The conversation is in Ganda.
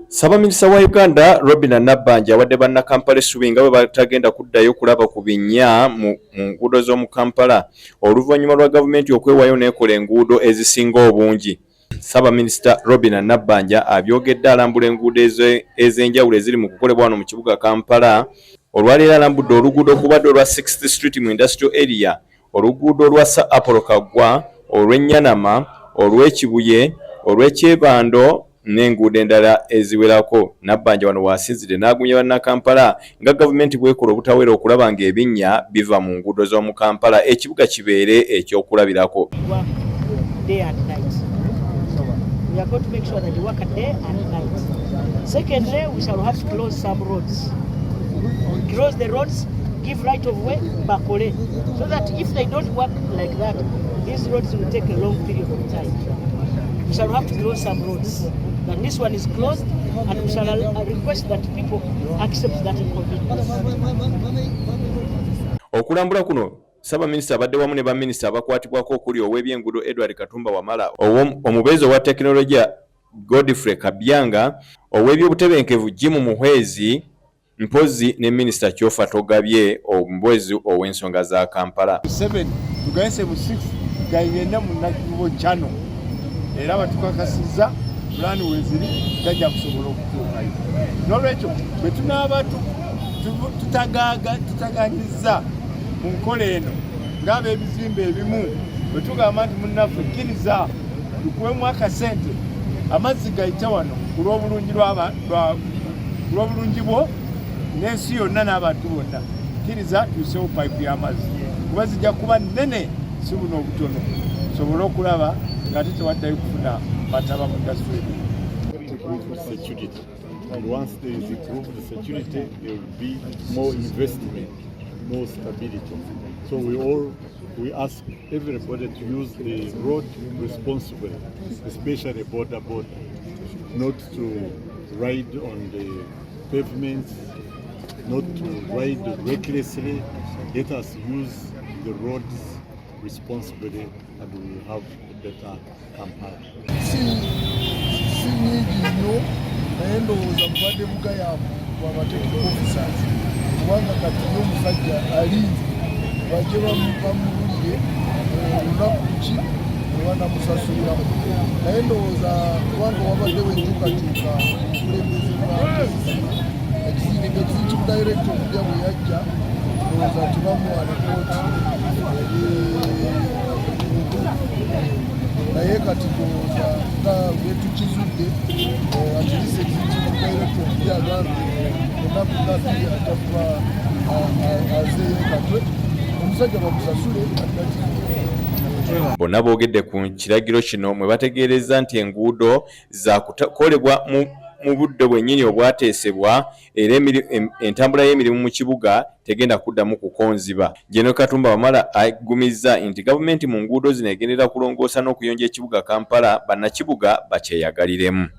Ssaabaminisita wa Uganda Robinah Nabbanja awadde bannakampala essuubi nga bwe batagenda kuddayo kulaba ku binnya mu nguudo z'omu Kampala oluvannyuma lwa gavumenti okwewaayo n'ekola enguudo ezisinga obungi. Ssaabaminisita Robinah Nabbanja abyogedde alambula enguudo ez'enjawulo eziri mu kukolebwa wano mu kibuga Kampala. Olwaleero alambudde oluguudo okubadde olwa 6th Street mu Industrial Area, oluguudo olwa Sir Apollo Kaggwa, olw'e Nyanama, olw'e Kibuye, olw'e Kyebando n'enguudo endala eziwerako. Nabbanja wano w'asinzidde n'agumya bannakampala nga gavumenti bw'ekola obutaweera okulaba ng'ebinnya biva mu nguudo z'omu Kampala, ekibuga kibeere ekyokulabirako. Work day and night. We are going to make sure that they work day and night. Secondly, we shall have to close some roads. Close the roads, give right of way, bakole. So that if they don't work like that, these roads will take a long period of time. We shall have to close some roads. And this one is closed, and we shall request that people accept that inconvenience. Okulambula kuno Ssaabaminisita abadde wamu ne baminisita abakwatibwako okuli ow'ebyenguudo Edward Katumba Wamala, omubeezi owa tekinologiya Godfrey Kabyanga, ow'ebyobutebenkevu Jim Muhwezi, mpozzi ne minisita Kyofatogabye, omubeezi ow'ensonga za Kampala. 7 tugayise mu 6 gayigende mu Nakivubo Channel, era batukakasizza pulaani weziri, gajja kusobola okutuukayo. N'olwekyo bwe tunaaba tutagaanyiza mu nkola eno ng'ab'ebizimbe ebimu bwe tugamba nti munnaffe, kkiriza tukuwemu akasente amazzi gayite wano ku lw'obulungi bwo n'ensi yonna n'abantu bonna, kkiriza tuyisewo payipu y'amazzi kuba zijja kuba nnene, si buno obutono, tusobole okulaba ng'ate tewaddayo kufuna mataba mu industry. Improve security. And once there is improved security, there will be more investment, more stability. So we ask everybody to use the road responsibly, especially boda boda, not to ride on the pavements, not to ride recklessly. Let us use the roads responsibly and we will have a better Kampala. Si nyingi nnyo, naye ndowooza mubadde bugayaavu bwa technical officers, kubanga kati ye omusajja alinze bajje bamubulire olunaku ki lwe banamusasuliramu. Naye ndowooza kubanga wabaddewo enkyukakyuka mu bukulembeze bwa KCCA, executive director omupya bwe yajja, ndowooza tebamuwa ripooti entuufu. Naye kati ndowooza nga bwe tukizudde, at least executive director omupya agambye ennaku nga 2 ajja kuba azeeyo Katwe, omusajja bamusasule ataki. Bonna boogedde ku kiragiro kino mwe bategeerezza nti enguudo zakukolebwa mu budde bwennyini obwateesebwa, era entambula y'emirimu mu kibuga tegenda kuddamu kukonziba. General Katumba Wamala agumizza nti gavumenti mu nguudo zino egendera kulongoosa n'okuyonja ekibuga Kampala, bannakibuga bakyeyagaliremu.